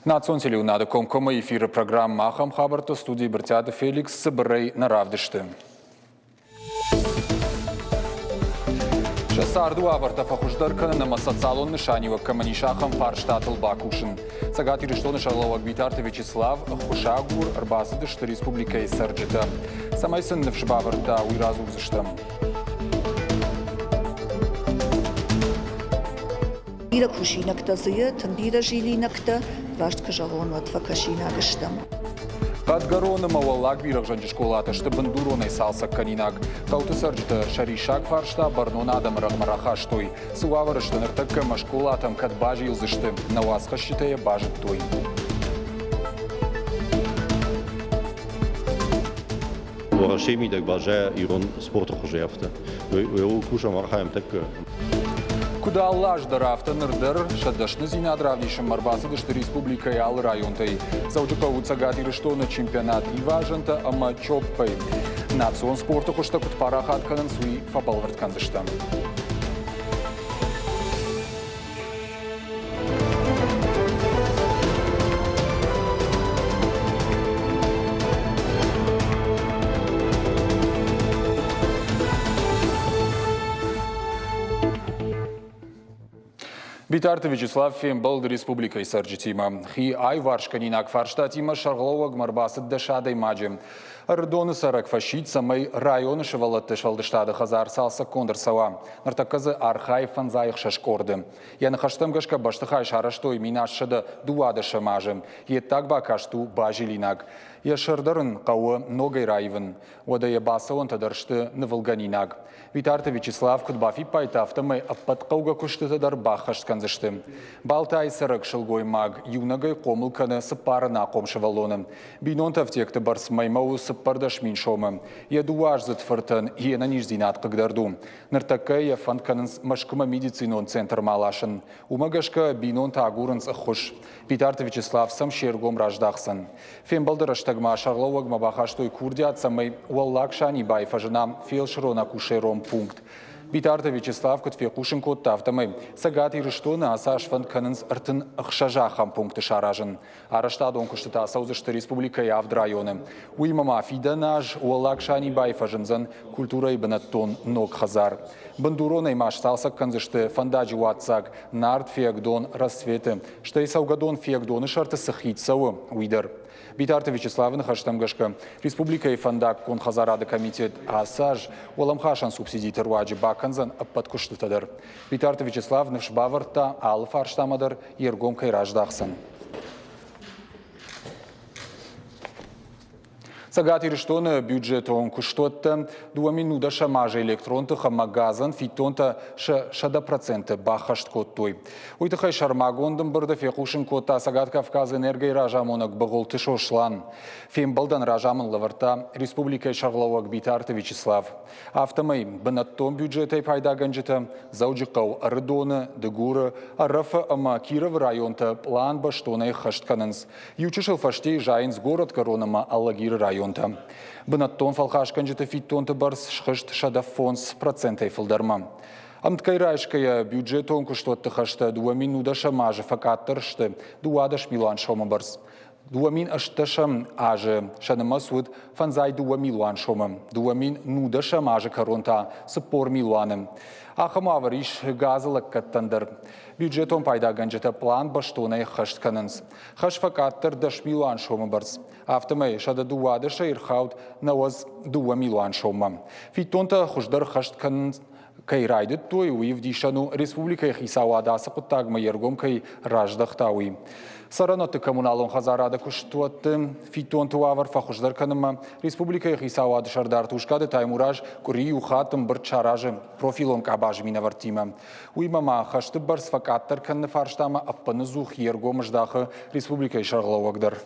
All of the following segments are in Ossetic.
Национ телеуынады комкоммӕ эфиры программӕ ахӕм хабӕртты студийы Брытъиаты Феликс цыбырӕй нӕ равдысты. Сӕ царды уавӕртӕ фӕхуыздӕр кӕнын ӕмӕ социалон нысаниуӕг кӕмӕн ис, ахӕм фарстатыл бакусын. Цӕгат Ирыстоны сӕргълӕууӕг Битарты Вячеслав ӕххуысагур ӕрбацыдысты республикӕйы цӕрджытӕ. Цӕмӕй сын ныфс бавӕрдта, уый радзурдзыстӕм. Бирӕ кусинӕгтӕ дзы и, тынг бирӕ зилинӕгтӕ, раст куы зӕгъон, уӕд фӕкӕсинаг стӕм. Хъӕдгӕрон ӕмӕ Уӕллаг Бирӕгъзӕнджы скъолатӕ сты бындуронӕй цалцӕгкӕнинаг. Хъӕуты цӕрджытӕ сӕ риссаг фарста бӕрнон адӕмы рӕгъмӕ рахастой. Цы уавӕры сты ныртӕккӕ ӕмӕ скъолатӕм кӕд базилдзысты, нӕ уацхӕсджытӕ йӕ базыдтой. Уӕрӕсейы мидӕг баззайа ирон спорты хуызы афтӕ. Уый кусӕм, архайӕм тӕккӕ. Куыд алы аз дӕр, афтӕ ныр дӕр сӕ дӕсныдзинад равдисынмӕ ӕрбацыдысты республикӕйы алы районтӕй. Дзӕуджыхъӕуы Цӕгат Ирыстоны чемпионат ивазӕнтӕ ӕмӕ чоппӕй. Национ спорты хуызтӕ куыд парахат кӕнынц, уый фӕбӕлвырд кӕндзыстӕм. Битарты Вячеслав фембӕлд республикӕйы цӕрджытимӕ. Хи аиварскӕнинаг фарстатимӕ сӕргълӕууӕгмӕ ӕрбацыд 10 адӕймаджы. Ӕрыдоны цӕрӕг фӕсидт, цӕмӕй районы сывӕллӕтты сфӕлдыстады хӕдзар цалцӕггонд ӕрцӕуа. Ныртӕккӕ дзы архайы 56 къорды. Йӕ ныхӕстӕм гӕсгӕ бӕстыхай сарӕзтой 1112 азы. Йе ддаг бакаст у базилинаг. Йӕ сӕр дӕр ын хъӕуы ногӕй раивын. Уӕдӕ йӕ бацӕуӕнтӕ дӕр сты нывылгӕнинаг. Битарты Вячеслав куыд бафиппайдта, афтӕмӕй ӕппӕт хъӕугӕ куыстытӕ дӕр баххӕст кӕндзысты. Балтайы цӕрӕг сылгоймаг иунӕгӕй хъомыл кӕны цыппар ӕнахъом сывӕллоны. Бинонты ӕфтиӕгты бӕрц мӕймӕ у 14 000 сомы. Йӕ дыууӕаздзыд фыртӕн йе нӕниздзинад хъыгдард у. Ныртӕккӕ йӕ фӕнд кӕнынц Мӕскуымӕ медицинон центрмӕ аласын. Уымӕ гӕсгӕ бинонтӕ агурынц ӕххуыс. Битарты Вячеслав сӕм се ргом раздахдзӕн. Фембӕлды рӕстӕгмӕ сӕргълӕууӕгмӕ бахастой курдиат, цӕмӕй Уӕллаг Санибайы фӕзына фелсырон-акушерон пункт. Битарты Вячеслав куыд фехъусын кодта, афтӕмӕй Цӕгат Ирыстоны ацы аз фӕнд кӕнынц 36 ахӕм пункты саразын. Арӕзтадон куыстытӕ ацӕудзысты республикӕйы авд районы. Уыимӕ ма фидӕн аз Уӕллаг Санибайы фӕзындзӕн культурӕйы бынӕттон ног хӕдзар. Бындуронӕй ма сцалцӕг кӕндзысты фӕндаджы уадздзаг Нард Фиагдон Рассветы, стӕй цӕугӕдон Фиагдоны сӕрты цы хид цӕуы, уый дӕр. Битарты Вячеславы ныхӕстӕм гӕсгӕ, республикӕйы фӕндаггон хӕдзарады комитет ацы аз уӕлӕмхасӕн субсидиты руаджы бакӕндзӕн ӕппӕт куыстытӕ дӕр. Битарты Вячеслав ныфс бавӕрдта, алы фарстамӕ дӕр йе ргом кӕй раздахдзӕн. Цӕгат Ирыстоны бюджетон куыстуӕттӕ 2010 азы электрон тых ӕмӕ газӕн фиддонтӕ сӕ 100% баххӕст кодтой. Уый тыххӕй сӕрмагонд ӕмбырды фехъусын кодта Цӕгат Кавказы энергойы разамонӕг Быгъуылты Сослан. Фембӕлдӕн разамынд лӕвӕрдта республикӕйы сӕргълӕууӕг Битарты Вячеслав. Афтӕмӕй бынӕттон бюджетӕй пайдагӕнджытӕ Дзӕуджыхъӕу, Ӕрыдоны, Дыгуры, Ӕрӕфы ӕмӕ Кировы районтӕ пълан бӕстонӕй ӕххӕст кӕнынц. Иу чысыл фӕстейы зайынц горӕтгӕрон ӕмӕ Алагиры районтӕ. Бынӕттон фӕлхасгӕнджыты фиддонты бӕрц схызт 105 процентӕй фылдӕрмӕ. Ӕмткӕй райсгӕйӕ бюджетон куыстуӕтты хӕстӕ 2010 азы фӕкъаддӕр сты 12 милуан сомы бӕрц. 2018 азы сӕ нымӕц уыд 52 милуан сомы, 2010 азы кӕрон та 40 милуаны. Ахӕм уавӕр ис газы лӕггӕдтӕн дӕр. Бюджетон пайдагӕнджытӕ пълан бӕстонӕй ӕххӕст кӕнынц. Хӕс фӕкъаддӕр 10 милуан сомы бӕрц. Афтӕмӕй 112-ӕй ӕрхауд 92 милуан соммӕ. Фиддонтӕ хуыздӕр ӕххӕст кӕнынц кӕй райдыдтой, уый ӕвдисӕн у, республикӕйы хицауад ацы хъуыддагмӕ йе ргом кӕй раздӕхта, уый. Цӕрӕнуӕтты коммуналон хӕдзарады куыстуӕтты фиддонты уавӕр фӕхуыздӕр кӕнынмӕ республикӕйы хицауады сӕрдар Тускъаты Таймураз къуыри иу хатт ӕмбырд саразы профилон къабазы минӕвӕрттимӕ. Уыимӕ ма хӕсты бӕрц фӕкъаддӕр кӕныны фарстамӕ ӕппыныдзух йе ргом здахы республикӕйы сӕргълӕууӕг дӕр.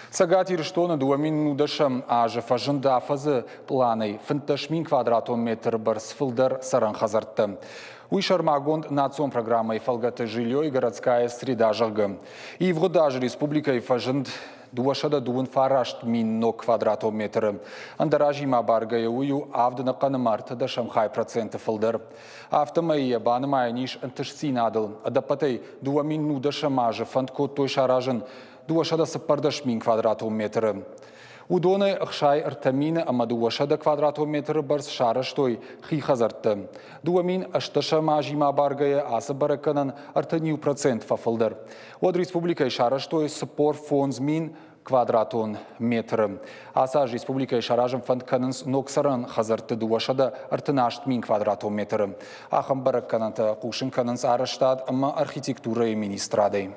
Цӕгат Ирыстоны 2010 азы фӕзынд афӕдзы пъланӕй 15 000 квадратон метры бӕрц фылдӕр цӕрӕн хӕдзӕрттӕ. Уый сӕрмагонд национ программӕйы фӕлгӕты «Жилье и городская среда», зӕгъгӕ. Ивгъуыд аз республикӕйы фӕзынд 239 мин ног квадратон метры. Ӕндӕр азимӕ баргӕйӕ уый у авд ӕнӕхъӕны ӕртӕдӕсӕм хай проценты фылдӕр. Афтӕмӕй йӕ банымайӕн ис ӕнтыстдзинадыл. Ӕдӕппӕтӕй 2010 азы фӕнд кодтой саразын 214 мин квадратон метры. Уыдонӕй 63 мины ӕмӕ 200 квадратон метры бӕрц сарӕзтой хи хӕдзӕртты. 2018 азимӕ абаргӕйӕ ацы бӕрӕггӕнӕн 31% фӕфылдӕр. Уӕд республикӕйы сарӕзтой 45 мин квадратон метры. Ацы аз республикӕйы саразын фӕнд кӕнынц ног цӕрӕн хӕдзӕртты 238 мин квадратон метры. Ахӕм бӕрӕггӕнӕнтӕ хъусын кӕнынц арӕзтад ӕмӕ архитектурӕйы министрадӕй.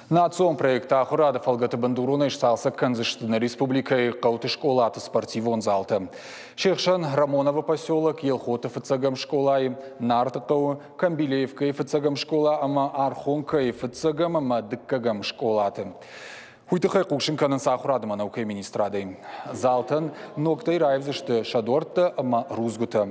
Национ проект ахуырады фӕлгӕты бындуронӕй сцалцӕг кӕндзысты нӕ республикӕйы хъӕуты скъолаты спортивон залтӕ. Се хсӕн Рамоновы поселок, Елхоты фыццӕгӕм скъолайы, Нарты хъӕуы, Камбилеевкӕйы фыццӕгӕм скъола ӕмӕ Архонкӕйы фыццӕгӕм ӕмӕ дыккӕгӕм скъолаты. Уый тыххӕй хъусын кӕнынц ахуырады ӕмӕ наукӕйы министрадӕй. Залтӕн ногтӕй раивдзысты сӕ дуӕрттӕ ӕмӕ рудзгуытӕ.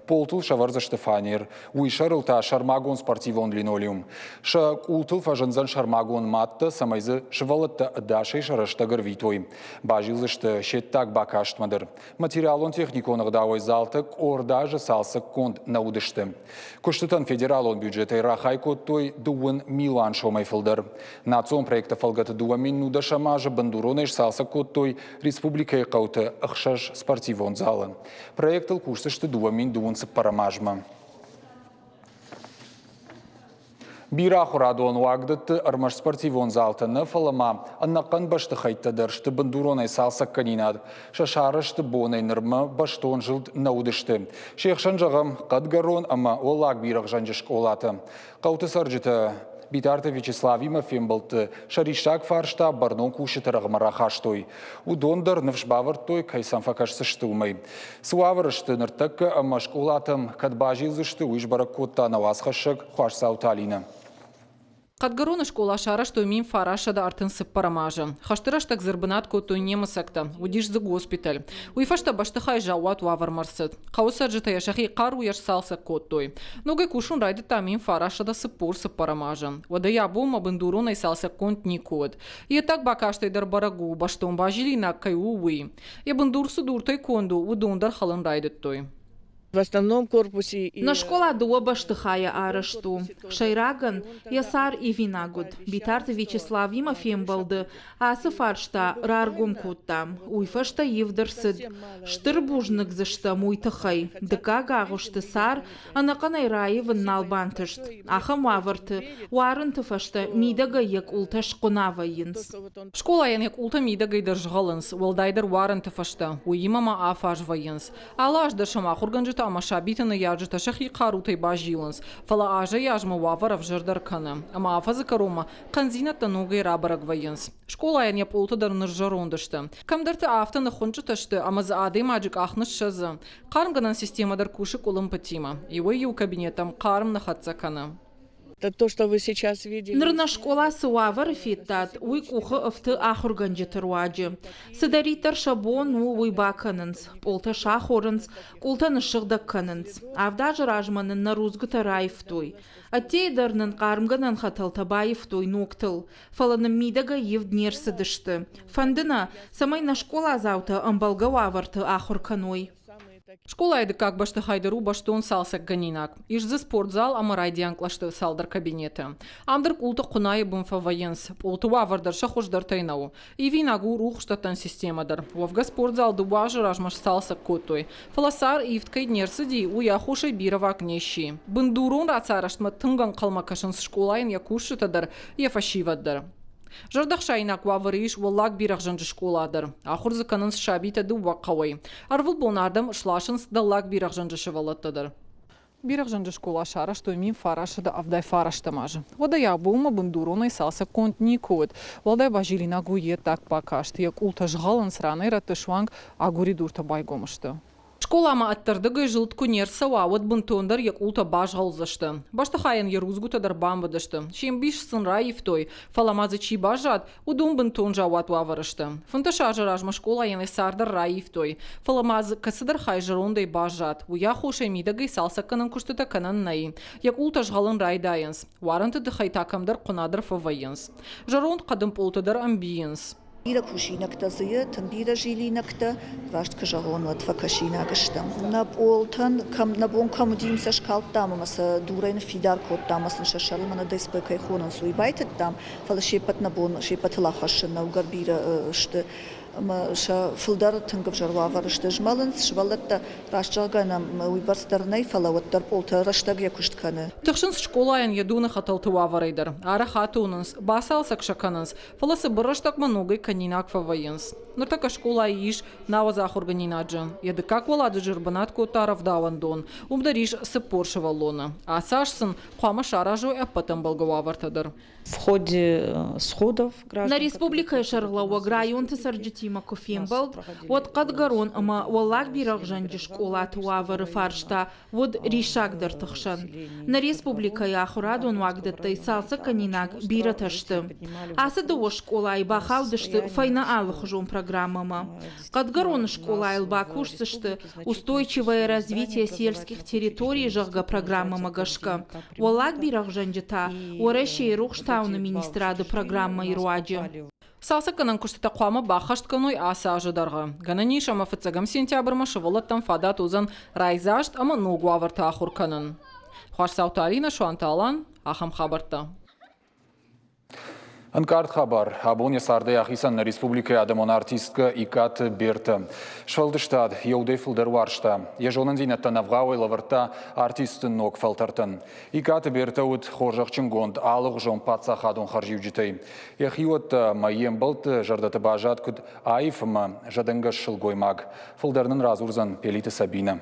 Полтыл сӕвӕрдзысты фанер, уый сӕрыл та сӕрмагонд спортивон линолеум. Сӕ къултыл фӕзындзӕн сӕрмагонд маттӕ, цӕмӕй дзы сывӕллӕттӕ ӕдасӕй сӕ рӕстӕг ӕрвитой. Базилдзысты се ддаг бакастмӕ дӕр. Материалон-техникон ӕгъдауӕй залтӕ къорд азы цалцӕггонд нӕ уыдысты. Куыстытӕн федералон бюджетӕй рахай кодтой дыууын милуан сомӕй фылдӕр. Национ проекты фӕлгӕты 2010 азы бындуронӕй сцалцӕг кодтой республикӕйы хъӕуты ӕхсӕз спортивон залы. Проектыл кусдзысты 2024 азмӕ. Бирӕ ахуырадон уагдӕтты ӕрмӕст спортивон залтӕ нӕ, фӕлӕ ма ӕнӕхъӕн бӕстыхӕйттӕ дӕр сты бындуронӕй цалцӕгкӕнинаг. Сӕ сарӕзты бонӕй нырмӕ бӕстон зылд нӕ уыдысты. Се хсӕн, зӕгъӕм, Хъӕдгӕрон ӕмӕ Уӕллаг Бирӕгъзӕнджы скъолатӕ. Хъӕуты цӕрджытӕ Битарты Вячеславимӕ фембӕлдты сӕ риссаг фарста бӕрнон кусджыты рӕгъмӕ рахастой. Уыдон дӕр ныфс бавӕрдтой, кӕй сӕм фӕкӕсдзысты, уымӕй. Цы уавӕры сты ныртӕккӕ ӕмӕ скъолатӕм кӕд базилдзысты, уый сбӕрӕг кодта нӕ уацхӕссӕг Хуасдзауты Алинӕ. Хъӕдгӕроны скъола сарӕзтой 1934 азы. Хӕсты рӕстӕг дзы ӕрбынат кодтой немыцӕгтӕ, уыдис дзы госпиталь. Уый фӕстӕ бӕстыхай заууат уавӕрмӕ рцыд. Хъӕуы цӕрджытӕ йӕ сӕхи хъаруйӕ сцалцӕг кодтой. Ногӕй кусын райдыдта 1944 азы. Уӕдӕ йӕ абонмӕ бындуронӕй цалцӕггонд никуы уыд. Йе ддаг бакастӕй дӕр бӕрӕг у, бӕстон базилинаг кӕй у, уый. Йӕ бындур цы дуртӕй конд у, уыдон дӕр хӕлын райдыдтой. В основном корпусе Нӕ скъола дыууӕ бӕстыхайӕ арӕзт у. Сӕйрагӕн йӕ цар ивинаг уыд. Битарты Вячеславимӕ фембӕлды ацы фарста раргом кодтам. Уый фӕстӕ ивд ӕрцыд. Стыр бузныг дзы стӕм уый тыххӕй. Дыккаг агъуысты цар ӕнӕхъӕнӕй раивын нал бантыст. Ахӕм уавӕрты уарынты фӕстӕ мидӕгӕй йӕ къултӕ схъуына вӕййынц. Скъолайӕн йӕ къултӕ мидӕгӕй дӕр згъӕлынц, уӕлдайдӕр уарынты фӕстӕ. Уыимӕ ма афаз вӕййынц. Алы аз дӕр сӕм ахуыргӕнджытӕ ӕмӕ сабиты ныййарджытӕ сӕхи хъарутӕй базилынц, фӕлӕ азӕй-азмӕ уавӕр ӕвзӕрдӕр кӕны. Ӕмӕ афӕдзы кӕронмӕ хъӕндзинӕдтӕ ногӕй рабӕрӕг вӕййынц. Скъолайӕн йӕ пъолтӕ дӕр ныззӕронд сты. Кӕмдӕрты афтӕ ныххуынчъытӕ сты, ӕмӕ дзы адӕймаджы къах ныссӕдзы. Хъармгӕнӕн системӕ дӕр кусы къуылымпытимӕ. Иуӕй-иу кабинеттӕм хъарм нӕ хӕццӕ кӕны. То, что вы сейчас видели. Ныр нӕ скъола цы уавӕры федтат, уый къухы ӕфты ахуыргӕнджыты руаджы. Цыдӕриддӕр сӕ бон у, уый бакӕнынц. Пъолтӕ сахорынц, къултӕ ныссыгъдӕг кӕнынц. Авд азы размӕ нын нӕ рудзгуытӕ раивтой. Ӕддейы дӕр нын хъармгӕнӕн хӕтӕлтӕ баивтой ногтыл, фӕлӕ нын мидӕгӕй ивд не рцыдысты. Фӕнды нӕ, цӕмӕй нӕ скъоладзаутӕ ӕмбӕлгӕ уавӕрты ахуыр кӕной. Скъолайы дыккаг бӕстыхай дӕр у бӕстон цалцӕггӕнинаг. Ис дзы спортзал ӕмӕ райдиан кълӕсты цалдӕр кабинеты. Ам дӕр къулты хъуынайы бын фӕвӕййынц. Пъолты уавӕр дӕр сӕ хуыздӕртӕй нӕу. Ивинаг у рухсдӕттӕн системӕ дӕр. Уӕвгӕ спортзал дыууӕ азы размӕ сцалцӕг кодтой. Фӕлӕ цар ивд кӕй не рцыди, уый аххосӕй бирӕваг не сси. Бындурон рацарӕзтмӕ тынг ӕнхъӕлмӕ кӕсынц скъолайӕн йӕ кусджытӕ дӕр, йӕ фӕсивӕд дӕр. Зӕрдӕхсаинаг уавӕры ис Уӕллаг Бирӕгъзӕнджы скъола дӕр. Ахуыр дзы кӕнынц сабитӕ дыууӕ хъӕуӕй. Ӕрвылбон адӕм сласынц Дӕллаг Бирӕгъзӕнджы сывӕллӕттӕ дӕр. Бирӕгъзӕнджы скъола сарӕзтой 1979 азы. Уӕдӕ йӕ абонмӕ бындуронӕй цалцӕггонд никуы уыд. Уӕлдай базилинаг у йе ддаг бакаст. Йӕ къултӕ згъӕлынц, ранӕй-рӕтты суанг агуыридуртӕ байгом сты. Скъоламӕ ӕддӕрдыгӕй зылд куы не рцӕуа, уӕд бынтондӕр йӕ къултӕ базгъӕлдзысты. Бӕстыхайӕн йӕ рудзгуытӕ дӕр бамбыдысты, се мбис сын раивтой, фӕлӕ ма дзы чи баззад, уыдон бынтон заууат уавӕры сты. 15 азы размӕ скъолайӕн йӕ цар дӕр раивтой, фӕлӕ ма дзы кӕцыдӕр хай зӕрондӕй баззад, уый аххосӕй мидӕгӕй цалцӕггӕнӕн куыстытӕ кӕнӕн нӕй. Йӕ къултӕ згъӕлын райдайынц, уарынты тыххӕй та кӕмдӕр хъуына дӕр фӕвӕййынц. Зӕронд хъӕдын пъолтӕ дӕр ӕмбийынц. Бирӕ кусинӕгтӕ дзы и, тынг бирӕ зилинӕгтӕ. Раст куы зӕгъон, уӕд фӕкӕсинаг стӕм. Нӕ пъолтӕн кӕм нӕ бон кӕм уыди, уым сӕ скалдтам ӕмӕ сӕ дурӕй ныффидар кодтам ӕмӕ сын сӕ сӕрыл мӕнӕ ДСП кӕй хонынц, уый байтыдтам, фӕлӕ се ппӕт нӕ бон се ппӕтыл ахӕссын нӕу, гӕр бирӕ сты. Ӕмӕ сӕ фылдӕр тынг ӕвзӕр уавӕры сты. Змӕлынц сывӕллӕттӕ, раст зӕгъгӕ нӕм уыйбӕрц дӕр нӕй, фӕлӕ уӕддӕр пъолтӕ рӕстӕг йӕ куыст кӕны. Тыхсынц скъолайӕн йӕ доны хӕтӕлты уавӕрӕй дӕр. Арӕх атонынц, бацалцӕг сӕ кӕнынц, фӕлӕ цыбыр рӕстӕгмӕ ногӕй кӕнинаг фӕвӕййынц. Ныртӕккӕ скъолайы ис 90 ахуыргӕнинаджы. Йӕ дыккаг уӕладзыджы ӕрбынат кодта рӕвдауӕндон. Уым дӕр ис 40 сывӕллоны. Ацы аз сын хъуамӕ саразой ӕппӕт ӕмбӕлгӕ уавӕртӕ дӕр. В ходе сходов Нӕ республикӕйы сӕргълӕууӕг районты цӕрджытимӕ куы фембӕлд, уӕд Хъӕдгӕрон ӕмӕ Уӕллаг Бирӕгъзӕнджы скъолаты уавӕры фарста уыд риссагдӕрты хсӕн. Нӕ республикӕйы ахуырадон уагдӕттӕй цалцӕггӕнинаг бирӕтӕ сты. Ацы дыууӕ скъолайы бахаудысты фӕйнӕ алыхуызон программӕмӕ. Хъӕдгӕроны скъолайыл бакусдзысты «Устойчивое развитие сельских территорий», зӕгъгӕ, программӕмӕ гӕсгӕ. Уӕллаг Бирӕгъзӕнджы та Уӕрӕсейы рухстауыны министрады программӕйы руаджы. Цалцӕггӕнӕн куыстытӕ хъуамӕ баххӕст кӕной ацы азы дӕргъы. Гӕнӕн ис, ӕмӕ фыццӕгӕм сентябрмӕ сывӕллӕттӕн фадат уыдзӕн райдзаст ӕмӕ ног уавӕрты ахуыр кӕнын. Хуасдзауты Алинӕ, Суанты Алан, ахӕм хабӕрттӕ. Ӕнкъард хабар. Абон йӕ цардӕй ахицӕн нӕ республикӕйы адӕмон артисткӕ Икъаты Бертӕ. Сфӕлдыстад йӕ удӕй фылдӕр уарзта. Йӕ зонындзинӕдтӕн ӕвгъауӕй лӕвӕрдта артистты ног фӕлтӕртӕн. Икъаты Бертӕ уыд хорзӕхджынгонд алыгъуызон паддзахадон хӕрзиуджытӕй. Йӕ хиуӕттӕ ӕмӕ йе мбӕлтты зӕрдӕты баззад куыд аив ӕмӕ зӕдӕнгӕс сылгоймаг. Фылдӕр нын радзурдзӕн Пелиты Сабинӕ.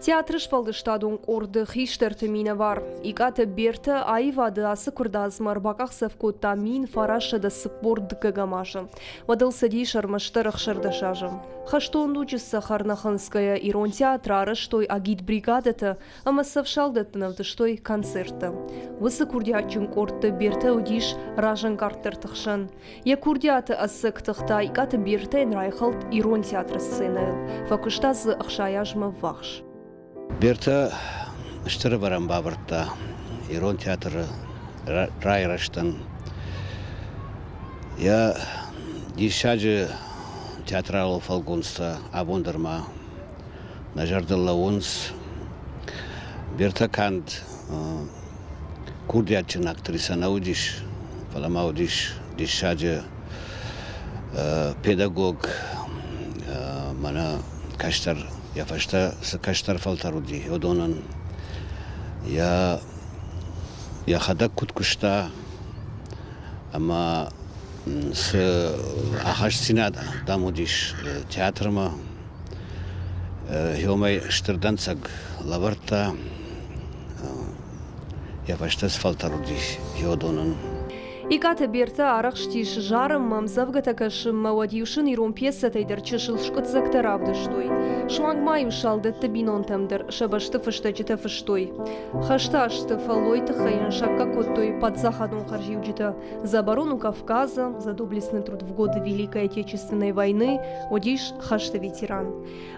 Театры сфӕлдыстадон къорды хистӕрты минӕвар Икъаты Бертӕ аивады ацы куырдадзмӕ ӕрбакъахдзӕф кодта 1942 азы. Уӕд ыл цыдис ӕрмӕстдӕр 16 азы. Хӕстон дуджы цӕхӕр нӕ хынцгӕйӕ ирон театры арӕзтой агитбригадӕтӕ ӕмӕ цӕф салдӕттӕн ӕвдыстой концерттӕ. Уыцы курдиатджын къордты Бертӕ уыдис разӕнгарддӕрты хсӕн. Йӕ курдиаты ӕцӕг тых та Икъаты Бертӕйӕн райхӕлд ирон театры сценӕйыл, фӕкуыста дзы 60 азмӕ ввахс. Бертӕ стыр ӕвӕрӕн бавӕрдта ирон театры райрӕзтӕн. Йӕ диссаджы театралон фӕлгонцтӕ абон дӕр ма нӕ зӕрдыл лӕууынц. Бертӕ канд курдиатджын актрисӕ нӕ уыдис, фӕлӕ ма уыдис диссаджы педагог, мӕнӕ кӕстӕр, йӕ фӕстӕ цы кӕстӕр фӕлтӕр уыди, уыдонӕн йӕ йӕхӕдӕг куыд куыста ӕмӕ цы ахастдзинад дӕм уыдис театрмӕ, уымӕй стыр дӕнцӕг лӕвӕрдта, йӕ фӕстӕ цы фӕлтӕр уыдис, уыдонӕн. Икъаты Бертӕ арӕхстис зарынмӕ, ӕмдзӕвгӕтӕ кӕсынмӕ, уӕд-иу сын ирон пьесӕтӕй дӕр чысыл скъуыддзӕгтӕ равдыстой. Суанг ма-иу салдӕтты бинонтӕм дӕр сӕ бӕсты фыстӕджытӕ фыстой. Хӕсты азты фӕллойы тыххӕй йын саккаг кодтой паддзахадон хӕрзиуджытӕ «За оборону Кавказа», «За доблестный труд в годы Великой Отечественной войны», уыдис хӕсты ветеран.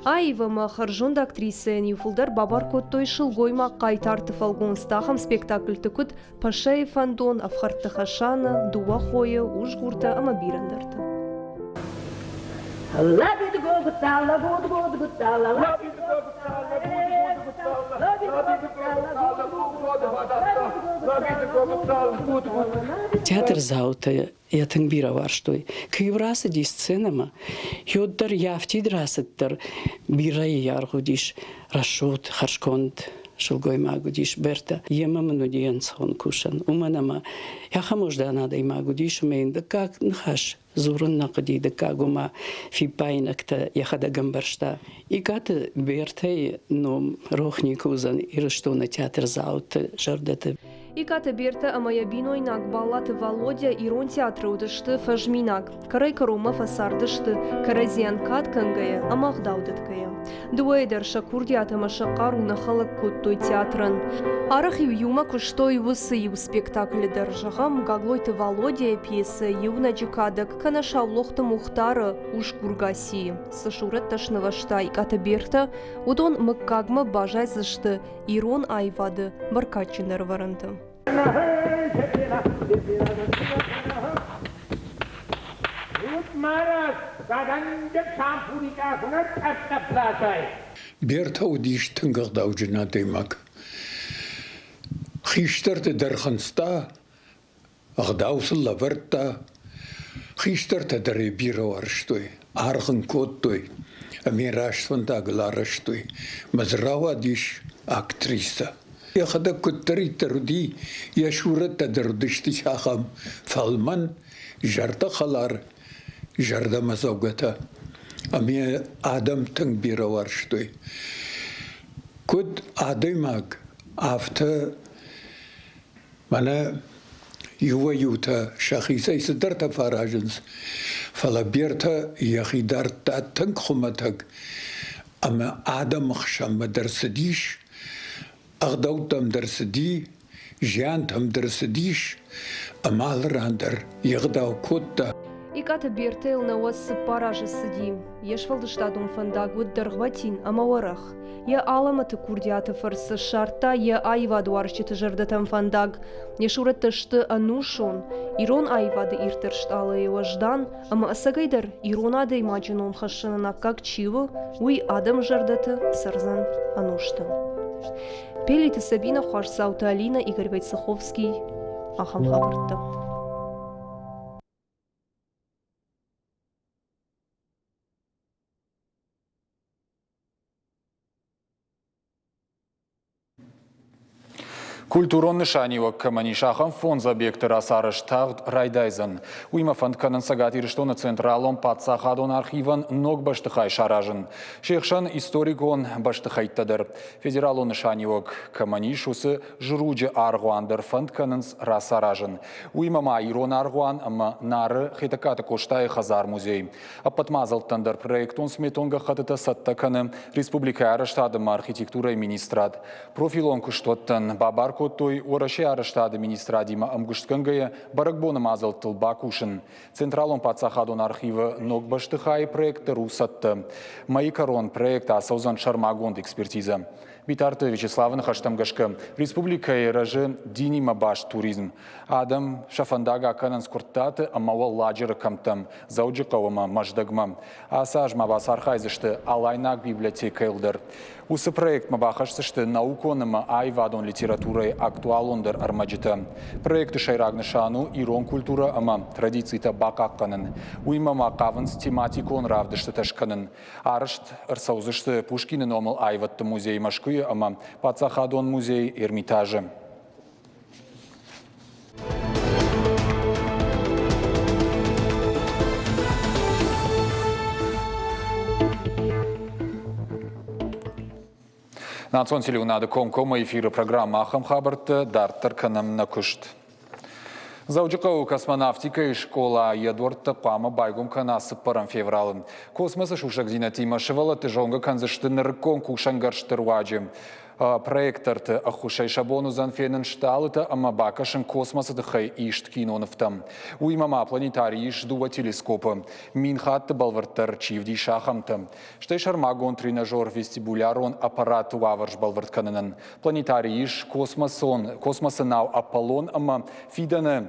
Аив ӕмӕ хӕрзонд актрисӕйӕн-иу фылдӕр бабар кодтой сылгоймаг хъайтарты фӕлгонцтӕ ахӕм спектакльты куыд Пашайы фӕндон, Ӕфхӕрдты Хӕсанӕ, Дыууӕ хойы, Усгуртӕ ӕмӕ бирӕ ӕндӕртӕ. Театрдзаутӕ йӕ тынг бирӕ уарзтой. Куы-иу рацыди сценӕмӕ, уӕд дӕр йӕ афтид рацыд дӕр бирӕйы аргъ уыдис рӕсугъд, хӕрзконд сылгоймаг уыдис Бертӕ. Йемӕ мын уыди ӕнцон кусӕн, уымӕн ӕмӕ ахӕм уӕздан адӕймаг уыдис ӕмӕ йын дыккаг ныхас дзурын нӕ хъуыди, дыккаг ома фиппаинӕгтӕ йӕхӕдӕг ӕмбӕрста. Икъаты Бертӕйы ном рох никуы уыдзӕн Ирыстоны театрдзауты зӕрдӕты. Икъаты Бертӕ ӕмӕ йӕ бинойнаг Баллаты Валодя ирон театры уыдысты фӕзминаг, кӕрӕй-кӕронмӕ фӕцардысты кӕрӕдзийӕн кад кӕнгӕйӕ ӕмӕ ӕгъдау дӕтгӕйӕ. Дыууӕйы дӕр сӕ курдиат ӕмӕ сӕ хъару нӕ хӕлӕг кодтой театрӕн. Арӕх-иу иумӕ куыстой уыцы иу спектаклы дӕр, зӕгъӕм, Гаглойты Валодяйы пьесӕ «Иунӕджы кадӕг» кӕнӕ Саулохты Мухтары «Усгур Гасийы». Цы сурӕттӕ снывӕзта Икъаты Бертӕ, уыдон мыггагмӕ баззайдзысты ирон аивады бӕркадджындӕр ӕвӕрӕнты. Бертӕ уыдис тынг ӕгъдауджын адӕймаг. Хистӕрты дӕр хынцта, ӕгъдау сын лӕвӕрдта. Хистӕртӕ дӕр ӕй бирӕ уарзтой, аргъ ын кодтой ӕмӕ йын раст фӕндагыл арӕзтой. Мӕ дзы рауадис актрисӕ. Йӕхӕдӕг куыддӕриддӕр уыди, йӕ сурӕттӕ дӕр уыдысты ахӕм фӕлмӕн, зӕрдӕхӕлар, зӕрдӕмӕдзӕугӕтӕ. Ӕмӕ адӕм тынг бирӕ уарзтой. Куыд адӕймаг, афтӕ Мӕнӕ иуӕй-иутӕ сӕхицӕй цыдӕртӕ фӕаразынц, фӕлӕ Бертӕ йӕхи дардта тынг хуымӕтӕг ӕмӕ адӕмы хсӕнмӕ дӕр цыдис, ӕгъдӕуттӕм дӕр цыди, зиантӕм дӕр цыдис ӕмӕ алы ран дӕр йе гъдау кодта. Икъаты Бертӕйыл 94 азы цыди. Йе сфӕлдыстадон фӕндаг уыд дӕргъвӕтин ӕмӕ уӕрӕх. Йӕ алӕмӕты курдиаты фӕрцы ссардта йӕ аивадуарзджыты зӕрдӕтӕм фӕндаг. Йӕ сурӕттӕ сты ӕнусон, ирон аивады ирддӕр стъалыйы уӕздан ӕмӕ ӕцӕгӕйдӕр ирон адӕймаджы ном хӕссынӕн аккаг чи у, уый адӕмы зӕрдӕты цӕрдзӕн ӕнусты. Пелиты Сабина, Хуасдзауты Алинӕ, Игорь Войцеховский. Ахӕм хабӕрттӕ. Культурон нысаниуӕг кӕмӕн ис, ахӕм фондз объекты рацарӕзт тагъд райдайдзӕн. Уыимӕ фӕнд кӕнынц Цӕгат Ирыстоны Централон паддзахадон архивӕн ног бӕстыхай саразын. Се хсӕн историкон бӕстыхӕйттӕ дӕр. Федералон нысаниуӕг кӕмӕн ис, уыцы Зруджы аргъуан дӕр фӕнд кӕнынц рацаразын. Уыимӕ ма ирон аргъуан ӕмӕ Нары Хетӕгкаты Къостайы хӕдзар-музей. Ӕппӕт мадзӕлттӕн дӕр проектон-сметон гӕххӕттытӕ цӕттӕ кӕны республикӕйы арӕзтады ӕмӕ архитектурӕйы министрад. Профилон куыстуӕттӕн бабар кодтой Уӕрӕсейы арӕзтады министрадимӕ ӕмгуыстгӕнгӕйӕ бӕрӕгбоны мадзӕлттыл бакусын. Централон паддзахадон архивы ног бӕстыхайы проект дӕр у цӕттӕ. Мӕйы кӕрон проект ацӕудзӕн сӕрмагонд экспертизӕ. Битарты Вячеславы ныхӕстӕм гӕсгӕ, республикӕйы рӕзы динимӕ баст туризм. Адӕм сӕ фӕндаг акӕнынц Куырттаты ӕмӕ Уӕлладжыры кӕмттӕм, Дзӕуджыхъӕу ӕмӕ Мӕздӕгмӕ. Ацы аз ма бацархайдзысты Алайнаг библиотекӕйыл дӕр. Уыцы проектмӕ бахӕсдзысты наукон ӕмӕ аивадон литературӕйы актуалондӕр ӕрмӕджытӕ. Проекты сӕйраг нысан у ирон культурӕ ӕмӕ традицитӕ бахъахъхъӕнын. Уыимӕ ма хъавынц тематикон равдыстытӕ скӕнын. Арӕзт ӕрцӕудзысты Пушкины номыл аивӕдты музей Мӕскуыйы ӕмӕ Паддзахадон музей Эрмитажы. Национ телеуынады комкоммӕ эфиры программӕ ахӕм хабӕрттӕ дарддӕр кӕнӕм нӕ куыст. Дзӕуджыхъӕуы космонавтикӕйы скъола йӕ дуӕрттӕ хъуамӕ байгом кӕна цыппӕрӕм февралы. Космосы сусӕгдзинӕдтимӕ сывӕллӕтты зонгӕ кӕндзысты нырыккон кусӕнгӕрзты руаджы. Проекторты ӕххуысӕй сӕ бон уыдзӕн фенын стъалытӕ ӕмӕ бакӕсын космосы тыххӕй ист кинонывтӕм. Уыимӕ ма планетарийы ис дыууӕ телескопы, 1000 хатты бӕлвырддӕр чи вдисы, ахӕмтӕ. Стӕй сӕрмагонд тренажер вестибулярон аппараты уавӕр сбӕлвырд кӕнынӕн. Планетарийы ис космосон, космосы нау Аполлон ӕмӕ фидӕны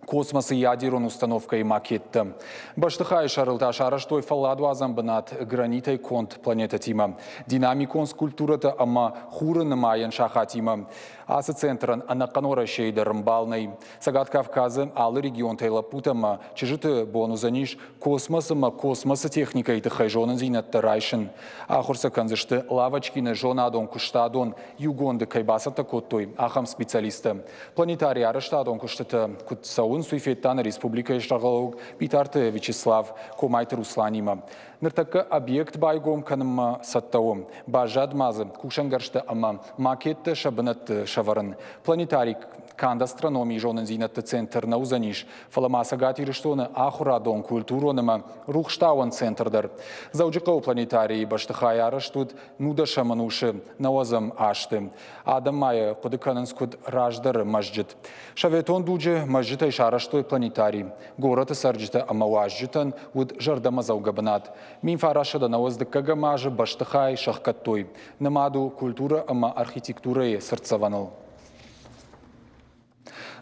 космосы ядерон установкӕйы макеттӕ. Бӕстыхайы сӕрыл та сарӕзтой фӕлладуадзӕн бынат гранитӕй конд планетӕтимӕ, динамикон скульптурӕтӕ ӕмӕ хуры нымайӕн сахатимӕ. Ацы центрӕн ӕнӕхъӕн Уӕрӕсейы дӕр ӕмбал нӕй. Цӕгат Кавказы алы регионтӕй лӕппутӕ ӕмӕ чызджыты бон уыдзӕнис космос ӕмӕ космосы техникӕйы тыххӕй зонындзинӕдтӕ райсын. Ахуыр сӕ кӕндзысты Лавочкины зонадон-куыстадон иугонды кӕй бацӕттӕ кодтой, ахӕм специалисттӕ. Планетарий арӕзтадон куыстытӕ куыд цӕуынц, уый федта нӕ республикӕйы сӕргълӕууӕг Битарты Вячеслав Комайты Русланимӕ. Ныртӕккӕ объект байгом кӕнынмӕ цӕттӕ у. Баззад ма дзы кусӕнгӕрзтӕ ӕмӕ макеттӕ сӕ бынӕтты сӕвӕрын. Планетарий Канд астрономийы зонындзинӕдты центр нӕ уыдзӕнис, фӕлӕ ма Цӕгат Ирыстоны ахуырадон, культурон ӕмӕ рухстауӕн центр дӕр. Дзӕуджыхъӕуы планетарийы бӕстыхай арӕзт уыд нудӕсӕм ӕнусы нӕуӕдзӕм азты. Адӕм ма йӕ хъуыды кӕнынц куыд раздӕры мӕзджыт. Советон дуджы мӕзджытӕй сарӕзтой планетарий. Горӕты цӕрджытӕ ӕмӕ уазджытӕн уыд зӕрдӕмӕдзӕугӕ бынат. 1990 дыккӕгӕм азы бӕстыхай сӕхгӕдтой. Нымад у культурӕ ӕмӕ архитектурӕйы цыртдзӕвӕныл.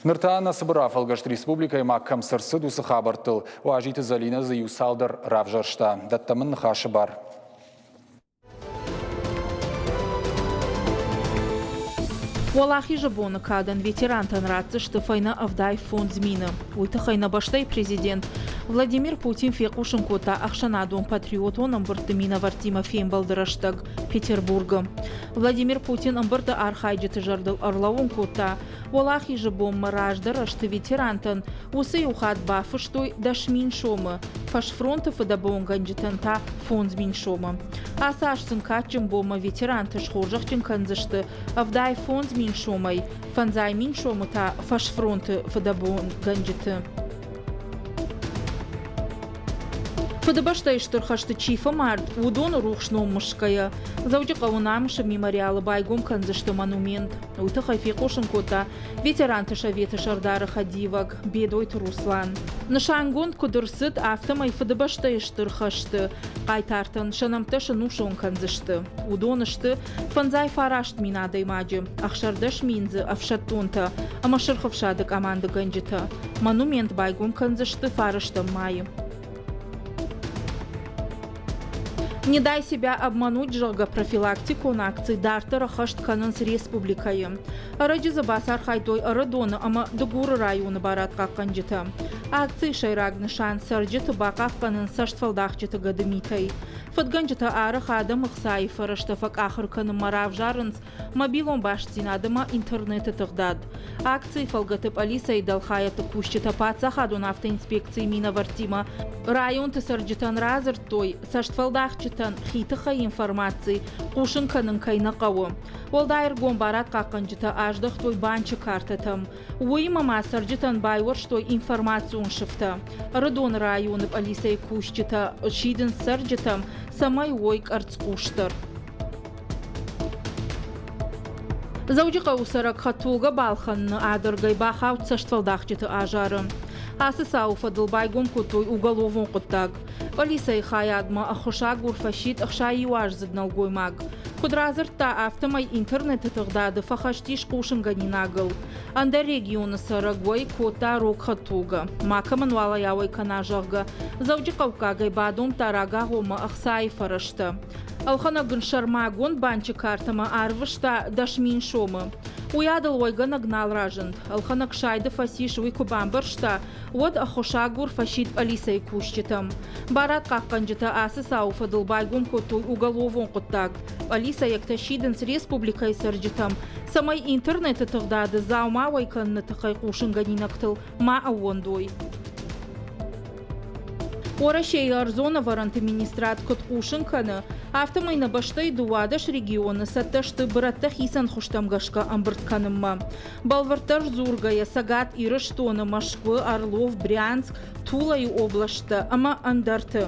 Ныр та нӕ цыбыр афӕлгӕст республикӕйы ма кӕм цы рцыд, уыцы хабӕрттыл. Уазиты Зӕлинӕ дзы иу цалдӕр равзӕрста. Дӕттӕм ын ныхасы бар. Уӕлахизы боны кадӕн ветерантӕн ратдзысты фӕйнӕ 75 мины. Уый тыххӕй нӕ бӕстӕйы президент Владимир Путин фехъусын кодта ӕхсӕнадон патриотон ӕмбырдты минӕвӕрттимӕ фембӕлды рӕстӕг Петербургы. Владимир Путин ӕмбырды архайджыты зӕрдыл ӕрлӕууын кодта, Уӕлахизы бонмӕ раздӕр ӕзты ветерантӕн уыцы иу хатт бафыстой 10 000 сомы, фӕсфронты фыдӕбонгӕнджытӕн та 5 000 сомы. Ацы аз сын кадджын бонмӕ ветеранты схорзӕхджын кӕндзысты 75 000 сомӕй, 50 000 сомы та фӕсфронты фыдӕбонгӕнджыты. Фыдыбӕстӕйы Стыр хӕсты чи фӕмард, уыдоны рухс ном мысгӕйӕ, Дзӕуджыхъӕуы Намысы мемориалы байгом кӕндзысты монумент. Уый тыххӕй фехъусын кодта ветеранты советы сӕрдары хӕдивӕг Бедойты Руслан. Нысангонд куыд ӕрцыд, афтӕмӕй Фыдыбӕстӕйы Стыр хӕсты хъайтартӕн сӕ нӕмттӕ сӕнусон кӕндзысты. Уыдон сты 59 000 адӕймаджы, 16 000 дзы ӕфсӕддонтӕ ӕмӕ Сырх ӕфсады къамандыгӕнджытӕ. Монумент байгом кӕндзысты фарӕстӕм майы. Не дай себя обмануть, зӕгъгӕ, профилактикон акци дарддӕр ӕххӕст кӕнынц республикӕйы. Ӕрӕджы дзы бацархайдтой Ӕрыдоны ӕмӕ Дыгуры районы барадхъахъхъӕнджытӕ. Акцийы сӕйраг нысан цӕрджыты бахъахъхъӕнын цӕстфӕлдахджыты гӕдымитӕй. Фыдгӕнджытӕ арӕх адӕмы хцайы фӕрӕзтӕ фӕкъахыр кӕнынмӕ равзарынц мобилон бастдзинад ӕмӕ интернеты тыгъдад. Акцийы фӕлгӕты пъӕлицӕйы дӕлхайӕдты кусджытӕ паддзахадон автоинспекцийы минӕвӕрттимӕ районты цӕрджытӕн радзырдтой, цӕстфӕлдахджытӕн хи тыххӕй информаци хъусын кӕнын кӕй нӕ хъӕуы. Уӕлдай ӕргом барадхъахъхъӕнджытӕ аздӕхтой банчы картӕтӕм. Уыимӕ ма цӕрджытӕн байуӕрстой информацион сыфтӕ. Ӕрыдоны районы пъӕлицӕйы кусджытӕ сидынц цӕрджытӕм, цӕмӕй уой къӕрцхъусдӕр. Дзӕуджыхъӕуы цӕрӕг хӕдтулгӕ балхӕныны адӕргӕй бахауд цӕстфӕлдахджыты азары. Ацы цауы фӕдыл байгом кодтой уголовон хъуыддаг. Пъӕлицӕйы хайадмӕ ӕххуысагур фӕсидт 61-аздзыд нӕлгоймаг. Куыд радзырдта, афтӕмӕй интернеты тыгъдады фӕхӕст ис хъусынгӕнинагыл. Ӕндӕр регионы цӕрӕг уӕй кодта рог хӕдтулгӕ. Макӕмӕн уал ӕй ауӕй кӕна, зӕгъгӕ, дзӕуджыхъӕуккагӕй бадомдта рагагъоммӕ ӕхцайы фӕрӕзтӕ. Ӕлхӕнӕг ын сӕрмагонд банчы картӕмӕ арвыста 10 000 сомы. Уыйадыл уӕйгӕнӕг нал разынд. Ӕлхӕнӕг сайды фӕцис, уый куы бамбӕрста, уӕд ӕххуысагур фӕсидт пъӕлицӕйы кусджытӕм. Барадхъахъхъӕнджытӕ ацы цауы фӕдыл байгом кодтой уголовон хъуыддаг. Пъӕлицӕйӕгтӕ сидынц республикӕйы цӕрджытӕм, цӕмӕй интернеты тыгъдады дзаума уӕй кӕныны тыххӕй хъусынгӕнинӕгтыл ма ӕууӕндой. Уӕрӕсейы ӕрдзон ӕвӕрӕнты министрад куыд хъусын кӕны, афтӕмӕй нӕ бӕстӕйы 12 регионы цӕттӕ сты бырӕттӕ хицӕн хуызтӕм гӕсгӕ ӕмбырд кӕнынмӕ. Бӕлвырддӕр дзургӕйӕ, Цӕгат Ирыстоны, Мӕскуы, Орлов, Брянск, Тулайы облӕсттӕ ӕмӕ ӕндӕрты.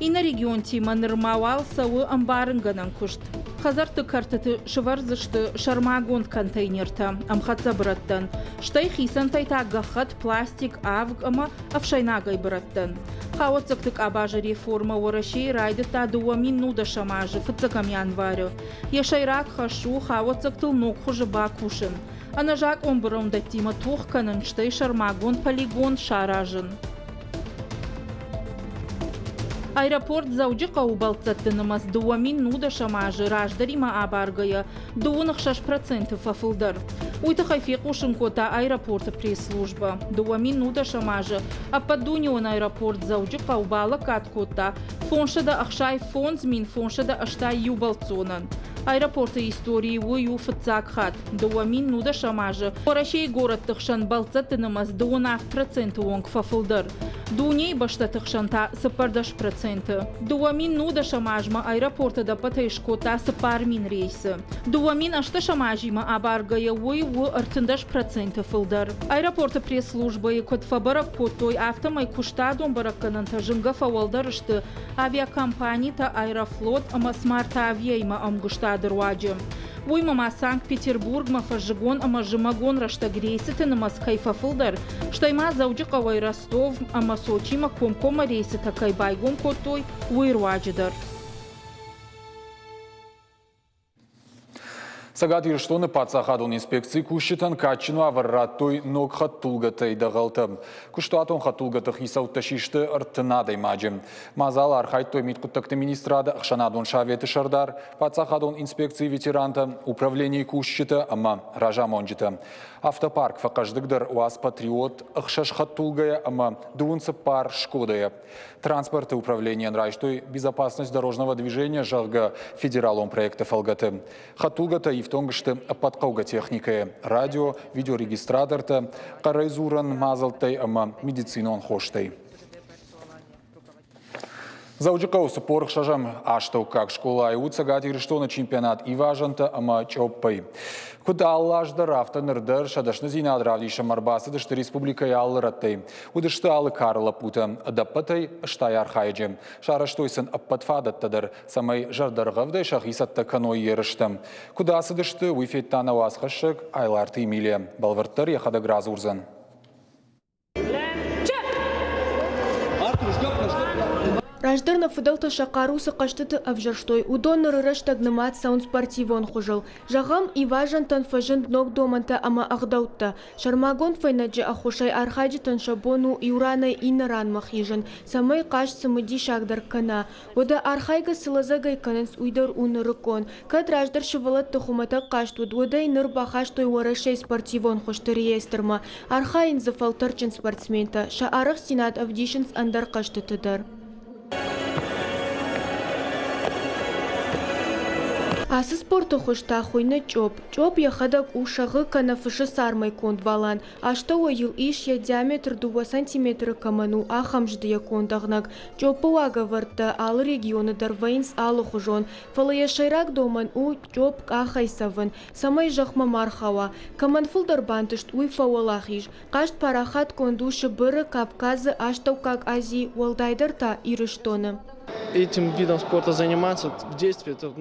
Иннӕ регионтимӕ нырма уал цӕуы ӕмбарынгӕнӕн куыст. Хӕдзӕртты кӕртыты сывӕрдзысты сӕрмагонд контейнертӕ ӕмхӕццӕ бырӕттӕн, стӕй хицӕнтӕй та гӕххӕтт, пластик, авг ӕмӕ ӕфсӕйнагӕй бырӕттӕн. Хауӕццӕгты къабазы реформӕ Уӕрӕсейы райдыдта 2010 азы фыццӕгӕм январы. Йӕ сӕйраг хӕс у хауӕццӕгтыл ног хуызы бакусын, ӕнӕзакъон бырондӕттимӕ тох кӕнын, стӕй сӕрмагонд полигон саразын. Аэропорт Дзӕуджыхъӕуы бӕлццӕтты нымӕц 2010 азы раздӕримӕ абаргӕйӕ 26% фӕфылдӕр. Уый тыххӕй фехъусын кодта аэропорты пресс-службӕ. 2010 азы ӕппӕтдунеон аэропорт Дзӕуджыхъӕу балӕггад кодта 565 581 бӕлццонӕн. Аэропорты историйы уый у фыццаг хатт. 2010 азы Уӕрӕсейы горӕтты хсӕн бӕлццӕтты нымӕц 27 проценты онг фӕфылдӕр. Дунейы бӕстӕты хсӕн та 14%. 2010 азмӕ аэропорты ӕдӕппӕтӕй скодта 4000 рейсы. 2018 азимӕ абаргӕйӕ уый у 13% фылдӕр. Аэропорты пресс-службӕйы куыд фӕбӕрӕг кодтой, афтӕмӕй куыстадон бӕрӕггӕнӕнтӕ зынгӕ фӕуӕлдӕр сты авиакомпанитӕ Аэрофлот ӕмӕ Смарт-Авиа-имӕ ӕмгуыстады руаджы. Уыимӕ ма Санкт-Петербургмӕ фӕззыгон ӕмӕ зымӕгон рӕстӕг рейсыты нымӕц кӕй фӕфылдӕр, стӕй ма Дзӕуджыхъӕуӕй Ростов ӕмӕ Сочимӕ комкоммӕ рейсытӕ кӕй байгом кодтой, уый руаджы дӕр. Цӕгат Ирыстоны паддзахадон инспекцийы кусджытӕн кадджын уавӕр радтой ног хӕдтулгӕтӕй дӕгъӕлтӕ. Куыстуатон хӕдтулгӕты хицӕуттӕ систы 30 адӕймаджы. Мадзалы архайдтой мидхъуыддӕгты министрады ӕхсӕнадон советы сӕрдар, паддзахадон инспекцийы ветерантӕ, управленийы кусджытӕ ӕмӕ разамонджытӕ. Автопарк фӕхъӕздыгдӕр уаз «Патриот» ӕхсӕз хӕдтулгӕйӕ ӕмӕ 24 «Шкодайӕ». Транспорты управленийӕн райстой «Безопасность дорожного движения», зӕгъгӕ, федералон проекты фӕлгӕты. Хӕдтулгӕтӕ ифтонг сты ӕппӕт хъӕугӕ техникӕйӕ, радио, видеорегистратортӕ, хъӕрӕй дзурӕн мадзӕлттӕй ӕмӕ медицинон хостӕй. Дзӕуджыхъӕуы 46-ӕм астӕуккаг скъолайы у Цӕгат Ирыстоны чемпионат ивазӕнтӕ ӕмӕ чъоппӕй. Куыд алы аз дӕр, афтӕ ныр дӕр сӕ дӕсныдзинад равдисынмӕ ӕрбацыдысты республикӕйы алы рӕттӕй. Уыдысты алы кары лӕппутӕ, ӕдӕппӕтӕй 80 архайӕджы. Сарӕзтой сын ӕппӕт фадӕттӕ дӕр, цӕмӕй зӕрдӕргъӕвдӕй сӕхи цӕттӕ кӕной ерыстӕм. Куыд ацыдысты, уый федта нӕ уацхӕссӕг Айларты Емелия. Бӕлвырддӕр йӕхӕдӕг радзурдзӕн. Раздӕр нӕ фыдӕлтӕ сӕ хъару цы хъӕзтыты ӕвзӕрстой, уыдон ныры рӕстӕг нымад цӕуынц спортивон хуызыл. Зӕгъӕм, ивазӕнтӕн фӕзынд ног домӕнтӕ ӕмӕ ӕгъдӕуттӕ. Сӕрмагонд фӕйнӕджы ӕххуысӕй архайджытӕн сӕ бон у иу ранӕй иннӕ ранмӕ хизын, цӕмӕй хъазт цымыдисагдӕр кӕна. Уӕдӕ архайгӕ цы лӕдзӕгӕй кӕнынц, уый дӕр у нырыккон. Кӕд раздӕр сывӕллӕтты хуымӕтӕг хъазт уыд, уӕд ӕй ныр бахастой Уӕрӕсейы спортивон хуызты реестрмӕ. Архайынц дзы фӕлтӕрдджын спортсментӕ, сӕ арӕхстдзинад ӕвдисынц ӕндӕр хъӕзтыты дӕр. Ацы спорты хуыз та хуыйны чъоп. Чъоп йӕхӕдӕг у сӕгъы кӕнӕ фысы цармӕй конд валан. Астӕуӕй йыл ис, йӕ диаметр 2 сантиметры кӕмӕн у, ахӕм здыйӕ конд ӕгънӕг. Чъоппы уагӕвӕрдтӕ алы регионы дӕр вӕййынц алыхуызон, фӕлӕ йӕ сӕйраг домӕн у чъопп къахӕй цӕвын, цӕмӕй зӕхмӕ ма рхауа. Кӕмӕн фылдӕр бантыст, уый фӕуӕлахиз. Хъазт парахатгонд у Сыбыры, Кавказы, Астӕуккаг Азийы, уӕлдайдӕр та Ирыстоны. Этим видом спорта заниматься в детстве, это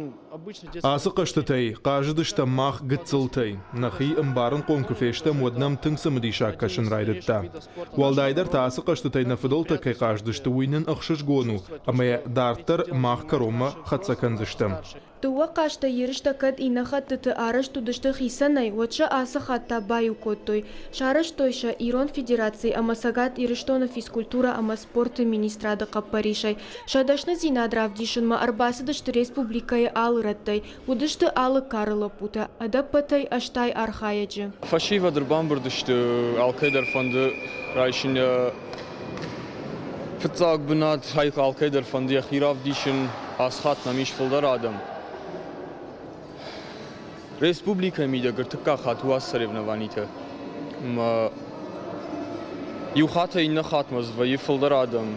Ацы хъӕзтытӕй хъазыдыстӕм мах гыццылтӕй. Нӕхи ӕмбарынхъом куы фестӕм, уӕд нӕм тынг цымыдисаг кӕсын райдыдта. Уӕлдайдӕр та ацы хъӕзтытӕй нӕ фыдӕлтӕ кӕй хъазыдысты, уый нын ӕхсызгон у, ӕмӕ йӕ дарддӕр мах кӕронмӕ хӕццӕ кӕндзыстӕм. Дыууӕ хъазтӕй ерыстӕ кӕд иннӕ хӕттыты арӕзт уыдысты хицӕнӕй, уӕд сӕ ацы хатт та баиу кодтой. Сарӕзтой сӕ Ирон Федераци ӕмӕ Цӕгат Ирыстоны физкультурӕ ӕмӕ спорты министрады хъӕппӕрисӕй. Сӕ дӕсныдзинад равдисынмӕ ӕрбацыдысты республикӕйы алы рӕттӕй, уыдысты алы кары лӕппутӕ, ӕдӕппӕтӕй 80 архайӕджы. Фӕсивӕд ӕрбамбырд сты, алкӕй дӕр фӕнды райсын йӕ фыццаг бынат, алкӕй дӕр фӕнды йӕхи равдисын. Ацы хатт нӕм ис фылдӕр адӕм. Республикӕйы мидӕг ӕртыккаг хатт у ацы соревнованитӕ. Ӕмӕ иу хаттӕй иннӕ хатмӕ дзы вӕййы фылдӕр адӕм.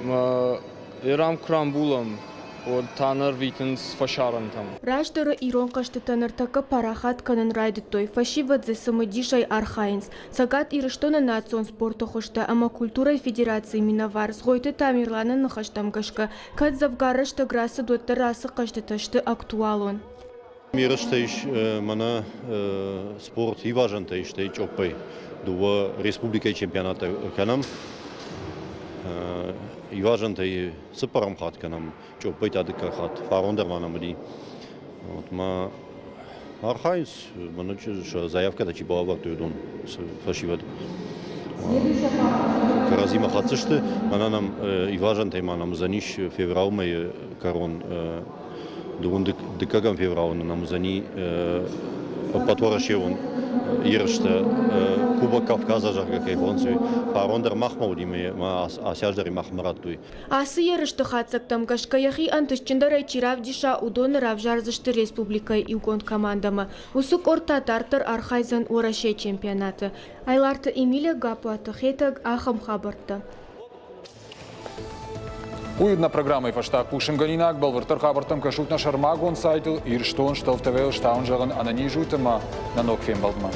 Ӕмӕ Ирам куы рамбулӕм, уӕд та нӕ рвитынц фӕсарӕнтӕм. Раздӕры ирон хъӕзтытӕ ныртӕккӕ парахат кӕнын райдыдтой, фӕсивӕд дзы цымыдисӕй архайынц. Цӕгат Ирыстоны национ спорты хуызтӕ ӕмӕ культурӕйы федерацийы минӕвар Цгъойты Тамерланы ныхӕстӕм гӕсгӕ, кӕд дзӕвгар рӕстӕг рацыд, уӕддӕр ацы хъӕзтытӕ сты актуалон. Ерыстӕ ис мӕнӕ спорт ивазӕнтӕ истӕй чъоппӕй дыууӕ республикӕйы чемпионаттӕ кӕнӕм. Ивазӕнтӕй цыппӕрӕм хатт кӕнӕм, чъоппӕй та дыккаг хатт. Фарон дӕр ма нӕм уыди. Вот ма архайынц, мӕнӕ сӕ заявкӕтӕ чи балӕвӕрдтой, уыдон фӕсивӕд. Кӕрӕдзимӕ хӕцдзысты. Мӕнӕ нӕм ивазӕнтӕй ма нӕм уыдзӕнис февралы мӕйы кӕрон Дыууын дыккӕгӕм февралы нын уыдзӕни ӕппӕтуӕрӕсеон ерыстӕ Кубок Кавказа, зӕгъгӕ, кӕй хонынц, уый. Фарон дӕр махмӕ уыди ӕмӕ ацы аз дӕр махмӕ радтой. Ацы ерысты хатдзӕгтӕм гӕсгӕ йӕхи ӕнтыстджындӕрӕй чи равдиса, уыдоны равзардзысты республикӕйы иугонд командӕмӕ. Уыцы къорд та дарддӕр архайдзӕн Уӕрӕсейы чемпионаты. Айларты Эмилия, Гаппуаты Хетӕг, ахӕм хабӕрттӕ. Уый уыд нӕ программӕйы фӕстаг хъусынгӕнинаг. Бӕлвырддӕр хабӕрттӕм кӕсут нӕ сӕрмагонд сайтыл Ирыстон Столтовӕйыл стауын зӕгъын ӕнӕниз ут ӕмӕ нӕ ног фембӕлдмӕ.